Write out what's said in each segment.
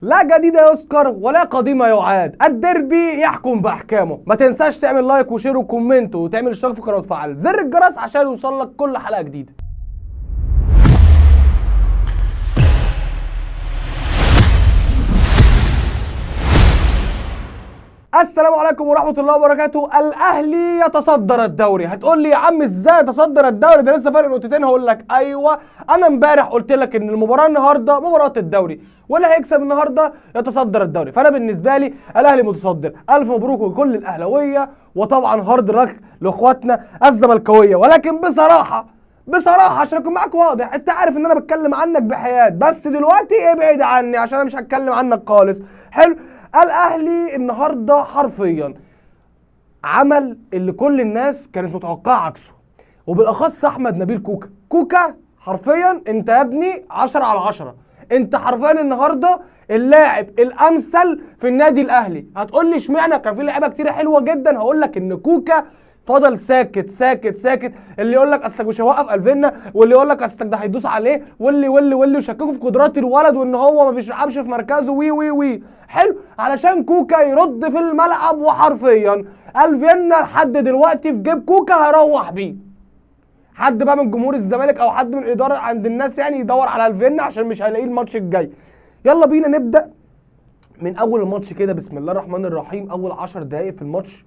لا جديد يذكر ولا قديم يعاد، الديربي يحكم باحكامه. ما تنساش تعمل like و share و comment وتعمل اشتراك في القناة وتفعل زر الجرس عشان يوصلك كل حلقة جديدة. السلام عليكم ورحمة الله وبركاته. الاهلي يتصدر الدوري. هتقول لي يا عم ازاي يتصدر الدوري، ده لسه فارق نقطتين. هقول لك ايوه، انا امبارح قلت لك ان المباراة النهارده مباراة الدوري، واللي هيكسب النهارده يتصدر الدوري. فانا بالنسبة لي الاهلي متصدر، الف مبروك لكل الاهلاوية، وطبعا hard luck لاخواتنا الزملكاويه. ولكن بصراحة عشان اكون معاك واضح، انت عارف ان انا بتكلم عنك بحياد، بس دلوقتي ابعد عني عشان انا مش هتكلم عنك خالص. حلو. الاهلي النهارده حرفيا عمل اللي كل الناس كانت متوقعه عكسه، وبالاخص احمد نبيل كوكا. كوكا حرفيا انت يا ابني 10 على 10، انت حرفيا النهارده اللاعب الامثل في النادي الاهلي. هتقول لي اشمعنى، كان في لعيبة كتير حلوة جدا. هقول لك ان كوكا فضل ساكت ساكت ساكت، اللي يقول لك اصلك مش هيوقف الفينا، واللي يقول لك اصلك ده هيدوس عليه، واللي واللي واللي يشككوا في قدرات الولد وان هو ما بيلعبش في مركزه وي وي وي. حلو، علشان كوكا يرد في الملعب، وحرفيا الفينا لحد دلوقتي في جيب كوكا هيروح بيه. حد بقى من جمهور الزمالك او حد من الادارة عند الناس يعني يدور على الفينا عشان مش هيلاقيه الماتش الجاي. يلا بينا نبدا من اول الماتش كده. بسم الله الرحمن الرحيم. اول 10 دقائق في الماتش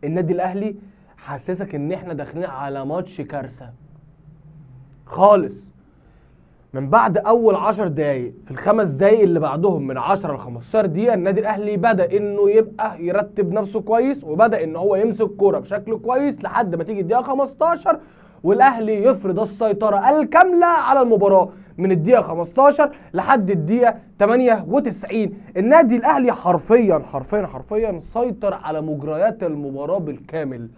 النادي الاهلي حسسك ان احنا داخلين على ماتش كارثة خالص. من بعد اول 10 دقايق، في الخمس دقايق اللي بعدهم من 10 ل 15 دقيقة، النادي الاهلي بدا انه يبقى يرتب نفسه كويس، وبدا ان هو يمسك كورة بشكل كويس لحد ما تيجي الدقيقة 15 والاهلي يفرض السيطرة الكاملة على المباراة من الدقيقة 15 لحد الدقيقة 98. النادي الاهلي حرفيا حرفيا حرفيا سيطر على مجريات المباراة بالكامل.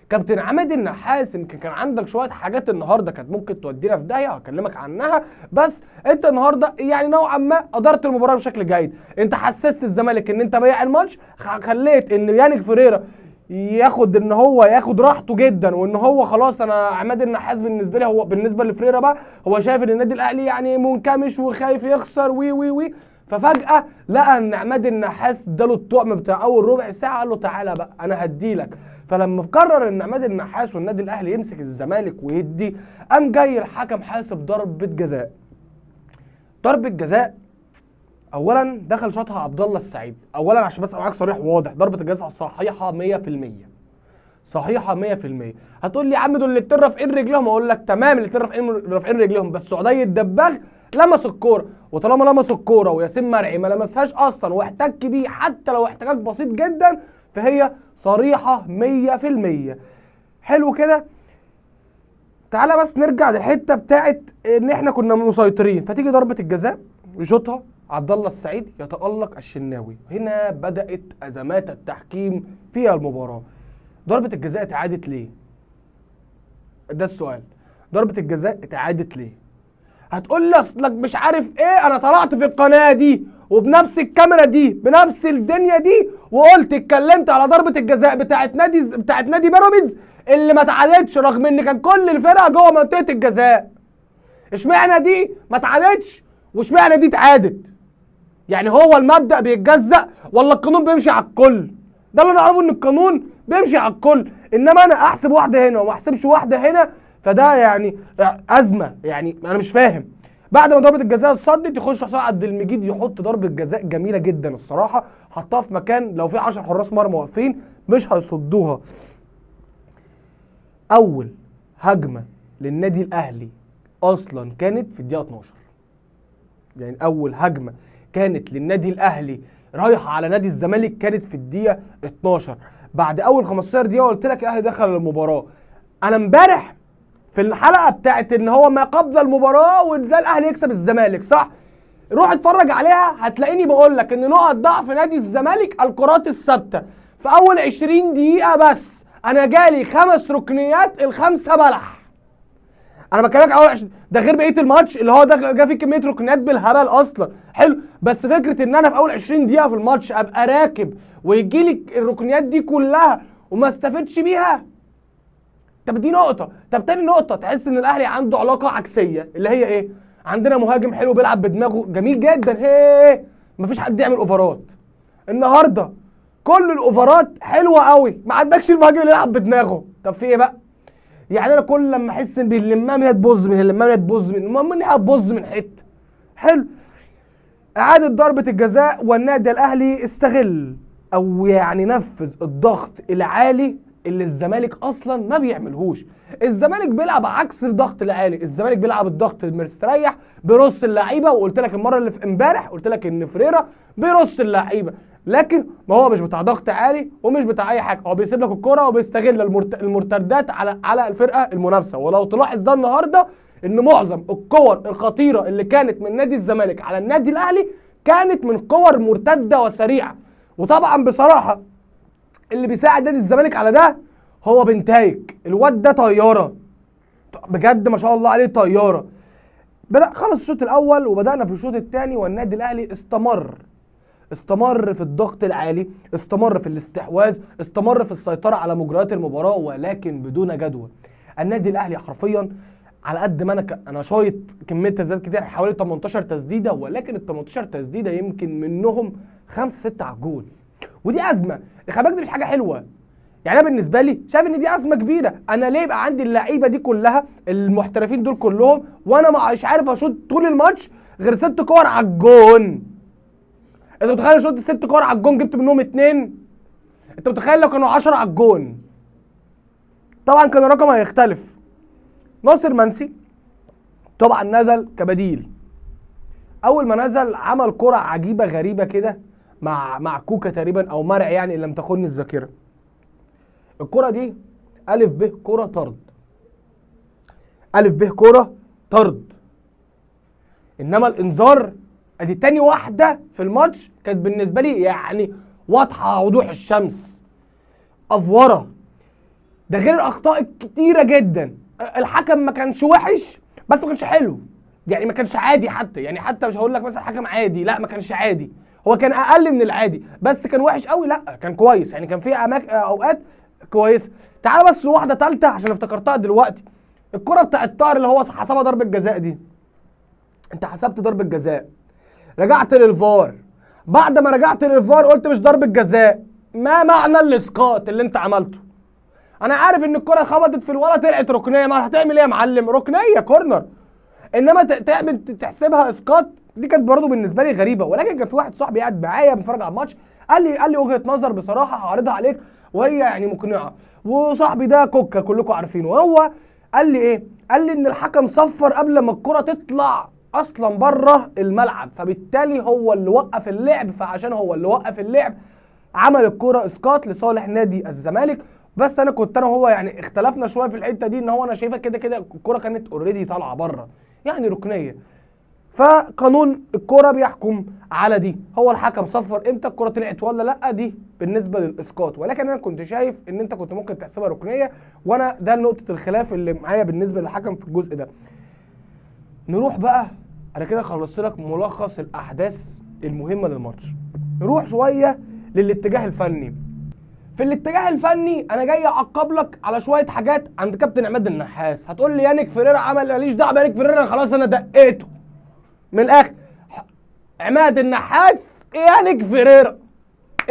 كابتن عماد النحاس يمكن كان عندك شوية حاجات النهارده كانت ممكن تودينا في داهية، هكلمك عنها، بس انت النهارده يعني نوعا ما ادرت المباراة بشكل جيد. انت حسست الزمالك ان انت بايع الماتش، خليت ان يانيك فيريرا ياخد ان هو ياخد راحته جدا، وان هو خلاص انا عماد النحاس بالنسبة لي، هو بالنسبة لفريرا بقى هو شايف ان النادي الاهلي يعني منكمش وخايف يخسر وي وي وي. ففجاه لقى ان عماد النحاس اداله الطعم بتاع اول ربع ساعة، قال له تعالى بقى انا هديلك. فلما قرر ان عماد النحاس والنادي الاهلي يمسك الزمالك ويدي، قام جاي الحكم حاسب ضربه جزاء. ضربه جزاء اولا دخل شاطها عبد الله السعيد. اولا عشان بس معاك صريح وواضح، ضربه الجزاء صحيحه 100%، صحيحه 100%. هتقول لي يا عم دول الاتنين رافعين رجلهم، اقول لك تمام الاتنين رافعين رجلهم، بس عدي الدباغ لمس الكورة، وطالما لمس الكورة وياسين مرعي ما لمسهاش اصلا واحتك بيه حتى لو احتكاك بسيط جدا، فهي صريحه 100%. حلو كده. تعالى بس نرجع للحتة بتاعت ان احنا كنا مسيطرين. فتيجي ضربه الجزاء يشوطها عبد الله السعيد، يتألق الشناوي. هنا بدأت أزمات التحكيم في المباراة. ضربة الجزاء اتعادت ليه؟ ده السؤال. ضربة الجزاء اتعادت ليه؟ هتقول لي اصلك مش عارف ايه، انا طلعت في القناة دي وبنفس الكاميرا دي بنفس الدنيا دي وقلت اتكلمت على ضربة الجزاء بتاعت نادي بيراميدز اللي ما اتعادتش رغم ان كان كل الفرقة جوه منطقة الجزاء. اشمعنى دي ما اتعادتش واشمعنى دي اتعادت؟ يعني هو المبدأ بيتجزأ ولا القانون بيمشي على الكل؟ ده اللي انا اعرفه ان القانون بيمشي على الكل، انما انا احسب واحدة هنا وما احسبش واحدة هنا، فده يعني ازمة، يعني انا مش فاهم. بعد ما ضربه الجزاء اتصدت يخش حسام عبد المجيد يحط ضربه جزاء جميلة جدا الصراحة، حطها في مكان لو في 10 حراس مرمى واقفين مش هيصدوها. اول هجمة للنادي الاهلي اصلا كانت في الدقيقة 12، يعني اول هجمة كانت للنادي الاهلي رايحة على نادي الزمالك كانت في الدقيقة 12. بعد اول 15 دقيقة قلت لك الاهلي دخل المباراة. انا امبارح في الحلقة بتاعت ان هو ما قبل المباراة وازاي الاهلي يكسب الزمالك، صح؟ روح اتفرج عليها، هتلاقيني بقول لك ان نقط ضعف نادي الزمالك الكرات الثابتة. في اول 20 دقيقة بس انا جالي 5 ركنيات، الخمسة بلح. انا بكلمك اول 20، ده غير بقية الماتش اللي هو ده جا فيه كمية ركنيات بالهبل اصلا. حلو، بس فكرة ان انا في اول 20 دقيقة في الماتش ابقى راكب ويجي لي الركنيات دي كلها وما استفدش بيها، طب دي نقطة. طب تاني نقطة، تحس ان الاهلي عنده علاقة عكسية اللي هي ايه؟ عندنا مهاجم حلو بيلعب بدماغه جميل جدا، هي مفيش حد يعمل اوفرات. النهارده كل الاوفرات حلوة قوي، ما عندكش المهاجم اللي يلعب بدماغه. طب في ايه بقى؟ يعني انا كل لما احس ان بيلمها من هنا تبوظ، من هنا لمها تبوظ، من المهم انها تبوظ من حتة. حلو. اعاده ضربه الجزاء، والنادي الاهلي استغل او يعني نفذ الضغط العالي اللي الزمالك اصلا ما بيعملهوش. الزمالك بيلعب عكس الضغط العالي، الزمالك بيلعب الضغط المستريح، بيرص اللعيبة. وقلت لك المرة اللي في امبارح قلت لك ان فريرا بيرص اللعيبة، لكن ما هو مش بتاع ضغط عالي ومش بتاع اي حاجة، هو بيسيب لك الكره وبيستغل المرتدات على الفرقة المنافسة. ولو تلاحظ ده النهارده ان معظم الكور الخطيرة اللي كانت من نادي الزمالك على النادي الاهلي كانت من كور مرتدة وسريعة. وطبعا بصراحة اللي بيساعد نادي الزمالك على ده هو بنتايك، الواد ده طيارة بجد، ما شاء الله عليه طيارة. بدأ خلص الشوط الاول وبدأنا في الشوط الثاني، والنادي الاهلي استمر في الضغط العالي، استمر في الاستحواذ، استمر في السيطرة على مجريات المباراة، ولكن بدون جدوى. النادي الاهلي حرفيا على قد ما انا شايط كمية تسديدات كتير، حوالي 18 تسديده، ولكن ال 18 تسديده يمكن منهم 5 6 على الجول، ودي ازمة. خلي بالك دي مش حاجة حلوة. يعني انا بالنسبة لي شايف ان دي ازمة كبيرة. انا ليه يبقى عندي اللعيبة دي كلها، المحترفين دول كلهم، وانا مش عارف اشوط طول الماتش غير 6 كور على الجون؟ انت متخيل شوط 6 كور على الجون جبت منهم 2؟ انت متخيل لو كانوا 10 على الجون؟ طبعا كان الرقم هيختلف. ناصر منسي طبعا نزل كبديل. اول ما نزل عمل كرة عجيبة غريبة كده مع كوكا تقريبا او مرعي، يعني ان لم تخني الذاكرة. الكرة دي الف ب كرة طرد، الف ب كرة طرد. انما الانذار ادي تاني واحدة في الماتش كانت بالنسبة لي يعني واضحة وضوح الشمس، افوره. ده غير الاخطاء الكتيرة جدا. الحكم ما كانش وحش بس ما كانش حلو، يعني ما كانش عادي حتى، يعني حتى مش هقول لك مثلا حكم عادي، لا ما كانش عادي، هو كان اقل من العادي، بس كان وحش قوي لا كان كويس، يعني كان في اماكن اوقات كويسة. تعال بس واحدة ثالثة عشان افتكرتها دلوقتي، الكره بتاع الطاهر اللي هو حسبها ضربه جزاء دي، انت حسبت ضربه جزاء، رجعت للفار، بعد ما رجعت للفار قلت مش ضربه جزاء. ما معنى الاسقاط اللي انت عملته؟ انا عارف ان الكره خبطت في الورا طلعت ركنيه، ما هتعمل ايه يا معلم؟ ركنيه كورنر، انما تعمل تحسبها اسقاط دي كانت برضه بالنسبة لي غريبة. ولكن كان في واحد صاحبي قاعد معايا بنتفرج على الماتش، قال لي وجهه نظر بصراحة هعرضها عليك وهي يعني مقنعة، وصاحبي ده كوكا كلكم عارفينه. هو قال لي ايه؟ قال لي ان الحكم صفر قبل ما الكره تطلع اصلا بره الملعب، فبالتالي هو اللي وقف اللعب، فعشان هو اللي وقف اللعب عمل الكره اسقاط لصالح نادي الزمالك. بس انا كنت انا وهو يعني اختلفنا شوية في الحتة دي، ان هو انا شايفها كده كده الكره كانت already طالعه بره، يعني ركنيه، فقانون الكره بيحكم على دي، هو الحكم صفر امتى الكره طلعت ولا لا، دي بالنسبة للاسقاط. ولكن انا كنت شايف ان انت كنت ممكن تحسبها ركنيه، وانا ده نقطة الخلاف اللي معايا بالنسبة للحكم في الجزء ده. نروح بقى، انا كده خلصت لك ملخص الاحداث المهمة للماتش. نروح شوية للاتجاه الفني. في الاتجاه الفني انا جاي اعقب لك على شوية حاجات عند كابتن عماد النحاس. هتقول لي يانيك فيريرا عمل، ماليش دعوه بيانيك فيريرا، خلاص انا دقيته من الاخر. عماد النحاس يانيك فيريرا،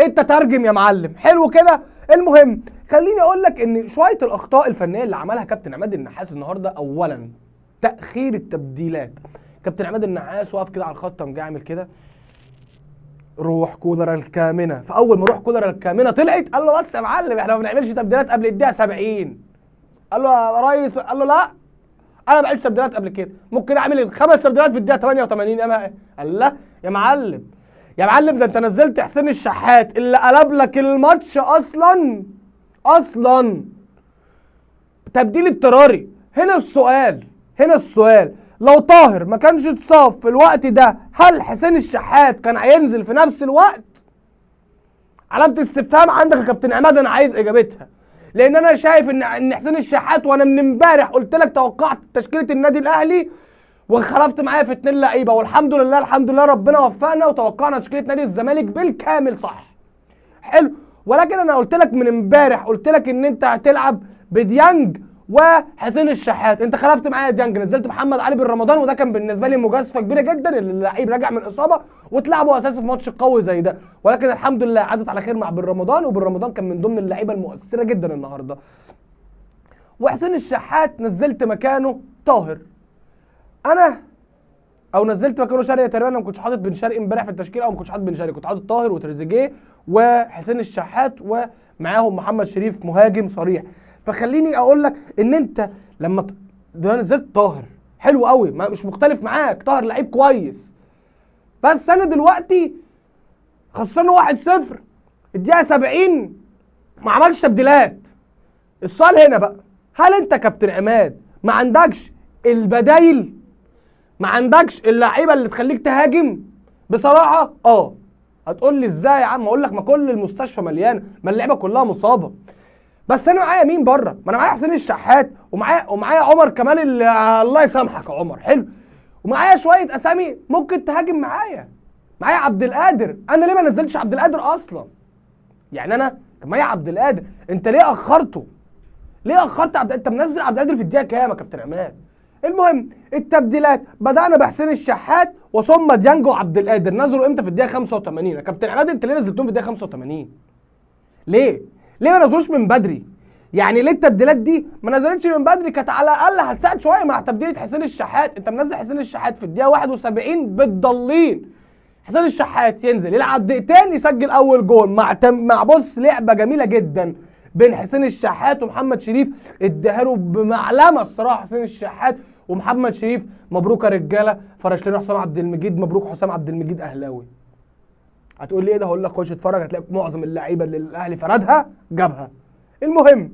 انت ترجم يا معلم، حلو كده. المهم خليني اقول لك ان شوية الاخطاء الفنية اللي عملها كابتن عماد النحاس النهارده، اولا تاخير التبديلات. كابتن عماد النحاس وقف كده على الخط، قام جاي عامل كده، روح كولر الكامنة. فاول ما روح كولر الكامنة طلعت قال له بس يا معلم احنا ما بنعملش تبديلات قبل الدقيقة 70. قال له يا ريس، قال له لا انا ما بعملش تبديلات قبل كده، ممكن اعمل 5 تبديلات في الدقيقة 88. يا قال لا يا معلم، يا معلم ده انت نزلت حسين الشحات اللي قلب لك الماتش اصلا، اصلا تبديل اضطراري. هنا السؤال، هنا السؤال، لو طاهر ما كانش اتصاب في الوقت ده هل حسين الشحات كان هينزل في نفس الوقت؟ علامة استفهام عندك يا كابتن عماد، انا عايز اجابتها، لان انا شايف ان حسين الشحات، وانا من امبارح قلت لك توقعت تشكيلة النادي الاهلي وخلفت معايا في 2 لعيبة، والحمد لله الحمد لله ربنا وفقنا وتوقعنا تشكيلة نادي الزمالك بالكامل صح. حلو، ولكن انا قلت لك من امبارح، قلت لك ان انت هتلعب بديانج وحسين الشحات. انت خلفت معايا ديانج، نزلت محمد علي بن رمضان، وده كان بالنسبة لي مجازفة كبيرة جدا اللي اللعيب راجع من اصابه وتلعبه اساسي في ماتش قوي زي ده، ولكن الحمد لله عدت على خير مع بن رمضان، وبن رمضان كان من ضمن اللعيبة المؤثرة جدا النهارده. وحسين الشحات نزلت مكانه طاهر، انا او نزلت مكانه شرقي تقريبا. انا ما كنتش حاطط بن شرقي امبارح في التشكيلة، او ما كنتش حاطط بن شرقي، كنت حاطط طاهر وتريزيجيه وحسين الشحات ومعاهم محمد شريف مهاجم صريح. فخليني اقول لك ان انت لما ده نزلت طاهر حلو قوي، ما مش مختلف معاك، طاهر لعيب كويس، بس انا دلوقتي خسرنا 1-0 الدقيقة 70 ما عملش تبديلات. السؤال هنا بقى، هل انت كابتن عماد ما عندكش البدايل؟ ما عندكش اللعيبة اللي تخليك تهاجم؟ بصراحة هتقول لي ازاي يا عم؟ اقول لك ما كل المستشفى مليانة، ما اللعيبة كلها مصابه، بس انا معايا مين بره؟ ما انا معايا حسين الشحات ومعايا عمر كمال اللي الله يسامحك يا عمر، حلو، ومعايا شوية اسامي ممكن تهاجم معايا، معايا عبد القادر. انا ليه ما نزلتش عبد القادر اصلا؟ يعني انا طب معايا عبد القادر، انت ليه اخرته؟ ليه اخرت عبد؟ انت منزل عبد القادر في الدقيقة كام يا كابتن عماد؟ المهم التبديلات بدأنا بحسين الشحات وثم ديانج وعبد القادر، نزلوا امتى؟ في الدقيقة 85. يا كابتن عماد انت ليه نزلتهم في الدقيقة 85؟ ليه؟ ليه ما نزلوش من بدري؟ يعني ليه التبديلات دي ما نزلتش من بدري؟ كانت على الاقل هتساعد شوية مع تبديله حسين الشحات. انت منزل حسين الشحات في الدقيقة 71 بتضلين. حسين الشحات ينزل يلعب دقيقتين يسجل اول جول مع بص لعبه جميلة جدا بين حسين الشحات ومحمد شريف، اداها له بمعلمه الصراحة حسين الشحات ومحمد شريف. مبروك يا رجاله، فرش لنا حسام عبد المجيد، مبروك حسام عبد المجيد اهلاوي. هتقول لي ايه ده؟ هقول لك خش اتفرج، هتلاقي معظم اللعيبة اللي الاهلي فردها جابها. المهم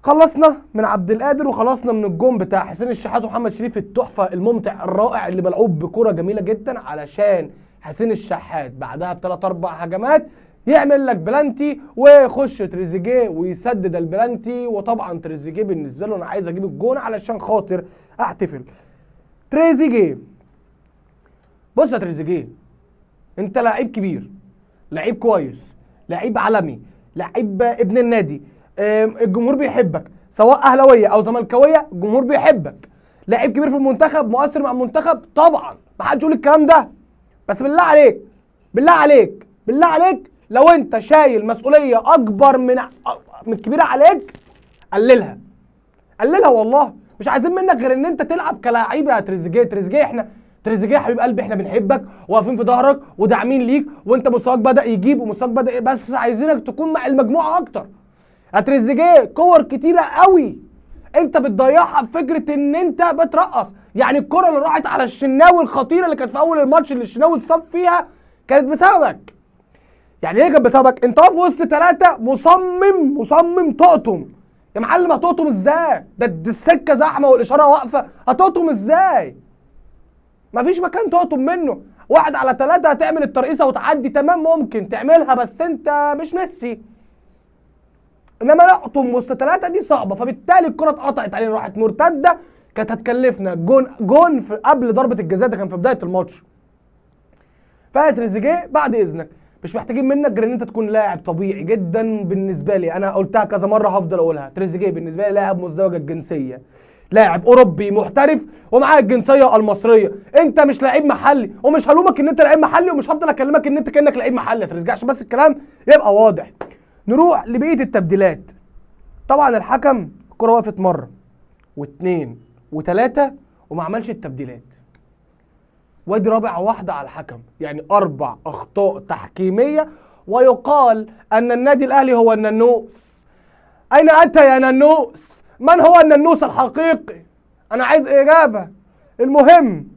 خلصنا من عبد القادر وخلصنا من الجون بتاع حسين الشحات ومحمد شريف التحفة الممتع الرائع اللي ملعوب بكره جميلة جدا، علشان حسين الشحات بعدها بثلاث اربع هجمات يعمل لك بلانتي ويخش تريزيجيه ويسدد البلانتي. وطبعا تريزيجيه بالنسبة له انا عايز اجيب الجون علشان خاطر احتفل. تريزيجيه بص يا تريزيجيه، انت لعيب كبير، لعيب كويس، لعيب عالمي، لعيب ابن النادي، الجمهور بيحبك سواء اهلاويه او زملكاويه، الجمهور بيحبك، لعيب كبير في المنتخب، مؤثر مع المنتخب، طبعا ما حدش يقول الكلام ده، بس بالله عليك بالله عليك بالله عليك لو انت شايل مسؤولية اكبر من كبيرة عليك قللها، قللها والله. مش عايزين منك غير ان انت تلعب كلاعيبه يا تريزيجيه. تريزيجيه احنا تريزيجيه حبيب قلبي، احنا بنحبك واقفين في ظهرك وداعمين ليك، وانت مستواك بدا يجيب ومستواك بدا، بس عايزينك تكون مع المجموعة اكتر. يا تريزيجيه كور كتيرة قوي انت بتضيعها بفكره ان انت بترقص، يعني الكره اللي راحت على الشناوي الخطيرة اللي كانت في اول الماتش اللي الشناوي اتصاب فيها كانت بسببك. يعني ايه كانت بسببك؟ انت واقف وسط ثلاثة مصمم تقطم يا معلم. هتقطم ازاي؟ ده السكة زحمة والاشارة واقفة، هتقطم ازاي؟ مفيش مكان تقطم منه. 1 على 3 هتعمل الترقيصه وتعدي، تمام ممكن تعملها، بس انت مش ميسي. انما نقطم وسط 3 دي صعبة، فبالتالي الكره اتقطعت علينا راحت مرتدة، كانت هتكلفنا جون في قبل ضربه الجزاء، ده كان في بداية الماتش. فتريزيجيه بعد اذنك مش محتاجين منك غير ان انت تكون لاعب طبيعي جدا. بالنسبة لي انا قلتها كذا مرة هفضل اقولها، تريزيجيه بالنسبة لي لاعب مزدوج الجنسية، لاعب اوروبي محترف ومعاه الجنسية المصرية. انت مش لعيب محلي، ومش هلومك ان انت لعيب محلي، ومش هفضل اكلمك ان انت كانك لعيب محلي يا تريزيجيه، عشان بس الكلام يبقى واضح. نروح لبقية التبديلات. طبعا الحكم الكره وقفت مرة واثنين وثلاثة وما عملش التبديلات، وادي رابع واحدة على الحكم، يعني 4 اخطاء تحكيميه. ويقال ان النادي الاهلي هو الننوس. اين انت يا ننوس؟ من هو الننوس الحقيقي؟ انا عايز اجابه. المهم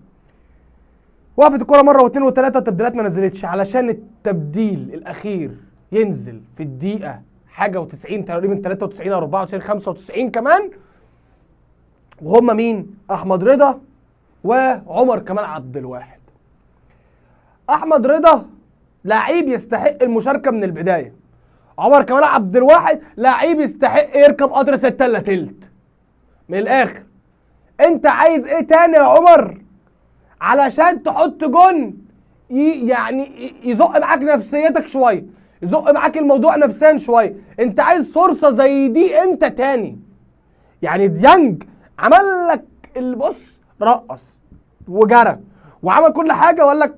وقفت الكره مرة واثنين وثلاثة، التبديلات ما نزلتش، علشان التبديل الاخير ينزل في الدقيقة حاجة و90 تقريبا، 93 او 94 95 كمان. وهم مين؟ احمد رضا وعمر كمال عبد الواحد. احمد رضا لعيب يستحق المشاركة من البداية، عمر كمال عبد الواحد لعيب يستحق يركب قطر 6 إلا تلت من الاخر. انت عايز ايه تاني يا عمر علشان تحط جون يعني يزق معاك نفسيتك شوية، يزق معاك الموضوع نفسيا شوية؟ انت عايز فرصة زي دي امتى تاني؟ يعني ديانج عمل لك البص، رقص وجرى وعمل كل حاجة وقال لك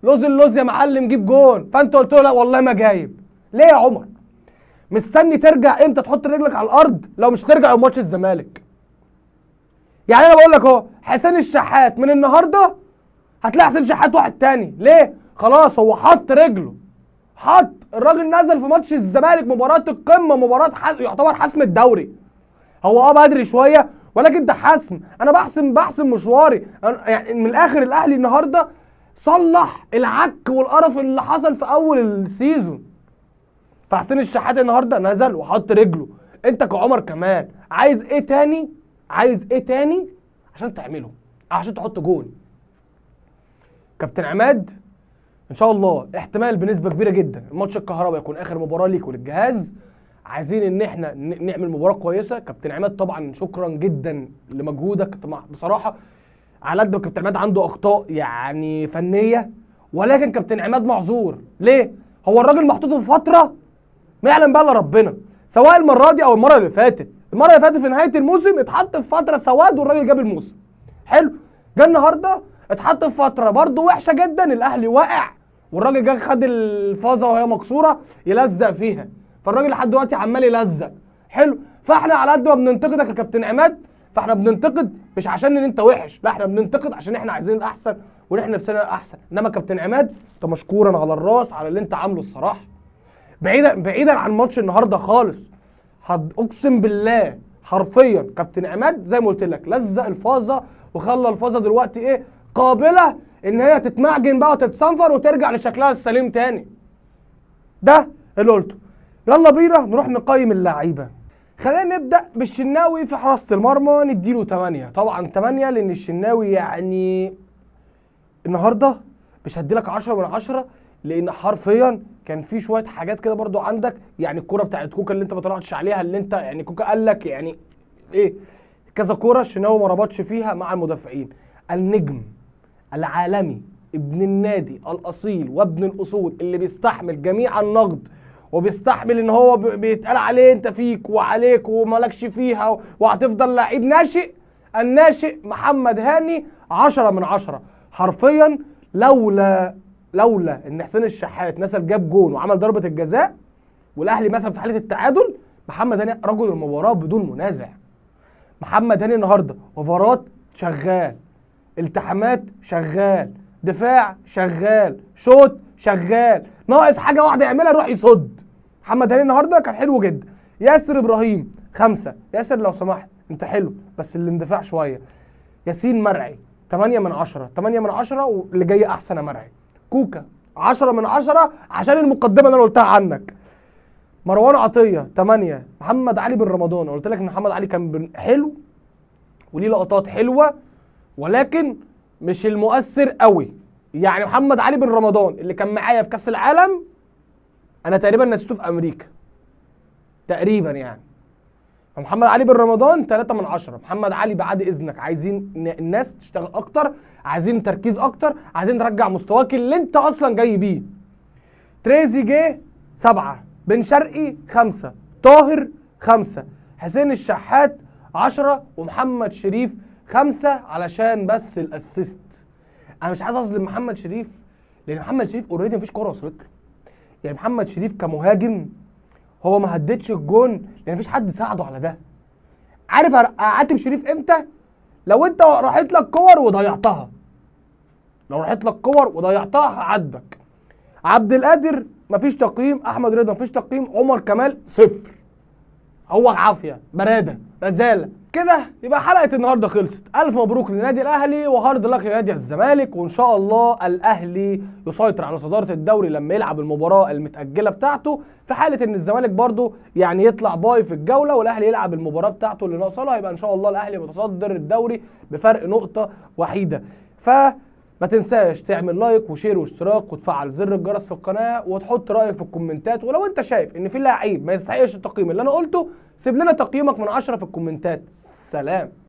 لوز اللوز يا معلم جيب جون، فانت قلت له لا والله ما جايب. ليه يا عمر؟ مستني ترجع امتى تحط رجلك على الارض؟ لو مش ترجع يوم ماتش الزمالك. يعني انا بقول لك اهو، حسين الشحات من النهارده هتلاقي حسين شحات واحد تاني. ليه؟ خلاص هو حط رجله، حط الراجل نزل في ماتش الزمالك مباراة القمه، مباراة يعتبر حسم الدوري. هو بدري شوية ولكن ده حسم. انا بحسم مشواري. يعني من الاخر الاهلي النهارده صلح العك والقرف اللي حصل في اول ال season. فحسين الشحات النهارده نزل وحط رجله. انت كعمر كمان عايز ايه تاني؟ عايز ايه تاني عشان تعمله؟ عشان تحط جون. كابتن عماد ان شاء الله احتمال بنسبة كبيرة جدا الماتش الكهرباء يكون اخر مباراة ليك وللجهاز. عايزين ان احنا نعمل مباراة كويسة. كابتن عماد طبعا شكرا جدا لمجهودك. بصراحة على قد ما كابتن عماد عنده اخطاء يعني فنية، ولكن كابتن عماد معذور. ليه؟ هو الراجل محطوط في فترة ما يعلم بقى الا ربنا، سواء المرة دي او المرة اللي فاتت. المرة اللي فاتت في نهاية الموسم اتحط في فترة سواد والراجل جاب الموسم حلو. جه النهارده اتحط في فترة برده وحشة جدا، الاهلي واقع والراجل جه خد الفازة وهي مكسورة يلزق فيها، فالراجل لحد دلوقتي عمال يلزق حلو. فاحنا على قد ما بننتقدك يا كابتن عماد، فاحنا بننتقد مش عشان ان انت وحش، لا احنا بننتقد عشان احنا عايزين الاحسن ونحن نفسنا الاحسن. انما كابتن عماد انت مشكورا على الراس على اللي انت عامله الصراحة. بعيدا عن ماتش النهارده خالص، اقسم بالله حرفيا كابتن عماد زي ما قلت لك لزق الفازة وخلى الفازة دلوقتي ايه قابله ان هي تتمعجن بقى وتتصنفر وترجع لشكلها السليم تاني. ده اللي قلته. يلا بينا نروح نقيم اللعيبة. خلينا نبدا بالشناوي في حراسة المرمى، نديله 8. طبعا 8 لان الشناوي يعني النهارده مش هديلك 10 من 10، لان حرفيا كان في شوية حاجات كده برضو عندك، يعني الكورة بتاعت كوكا اللي انت ما طلعتش عليها، اللي انت يعني كوكا قال لك يعني ايه كذا كورة الشناوي ما ربطش فيها مع المدافعين. النجم العالمي ابن النادي الاصيل وابن الاصول اللي بيستحمل جميع النقد وبيستحمل ان هو بيتقال عليه انت فيك وعليك ومالكش فيها وهتفضل لعيب ناشئ، الناشئ محمد هاني 10 من 10 حرفيا. لولا ان حسين الشحات مثلا جاب جون وعمل ضربه الجزاء والاهلي مثلا في حاله التعادل، محمد هاني رجل المباراة بدون منازع. محمد هاني النهارده اوفرات شغال، التحامات شغال، دفاع شغال، شوط شغال، ناقص حاجة واحدة يعملها يروح يصد. محمد هاني النهارده كان حلو جدا. ياسر ابراهيم 5. ياسر لو سمحت انت حلو بس الاندفاع شوية. ياسين مرعي 8 من 10، 8 من 10 واللي جاي احسن يا مرعي. كوكا 10 من 10 عشان المقدمة اللي انا قلتها عنك. مروان عطية 8. محمد علي بن رمضان، قلت لك ان محمد علي كان حلو وليه لقطات حلوة ولكن مش المؤثر قوي. يعني محمد علي بن رمضان اللي كان معايا في كاس العالم انا تقريبا نسيته في امريكا تقريبا يعني. فمحمد علي بن رمضان 3 من 10. محمد علي بعد اذنك عايزين الناس تشتغل اكتر، عايزين تركيز اكتر، عايزين ترجع مستواك اللي انت اصلا جاي بيه. تريزيجيه 7، بن شرقي 5، طاهر 5، حسين الشحات 10، ومحمد شريف 5 علشان بس ال assist. انا مش عايز اظلم محمد شريف لان محمد شريف already مفيش كورة وصلت له. يعني محمد شريف كمهاجم هو ما هددش الجون لان مفيش حد ساعده على ده. عارف اعاتب شريف امتى؟ لو انت راحت لك كور وضيعتها. لو راحت لك كور وضيعتها هعاتبك. عبد القادر مفيش تقييم، احمد رضا مفيش تقييم، عمر كمال 0. هو عافية برادة رزاله كده. يبقى حلقة النهارده خلصت. الف مبروك لنادي الاهلي و hard luck لنادي الزمالك، وان شاء الله الاهلي يسيطر على صدارة الدوري لما يلعب المباراة المتاجله بتاعته، في حاله ان الزمالك برضو يعني يطلع bye في الجولة والاهلي يلعب المباراة بتاعته اللي ناقصه له، هيبقى ان شاء الله الاهلي متصدر الدوري بفرق نقطة وحيده. ف ما تنساش تعمل like و share واشتراك وتفعل زر الجرس في القناة وتحط رايك في الكومنتات، ولو انت شايف ان في لعيب ما يستحقش التقييم اللي انا قلته سيب لنا تقييمك من 10 في الكومنتات. سلام.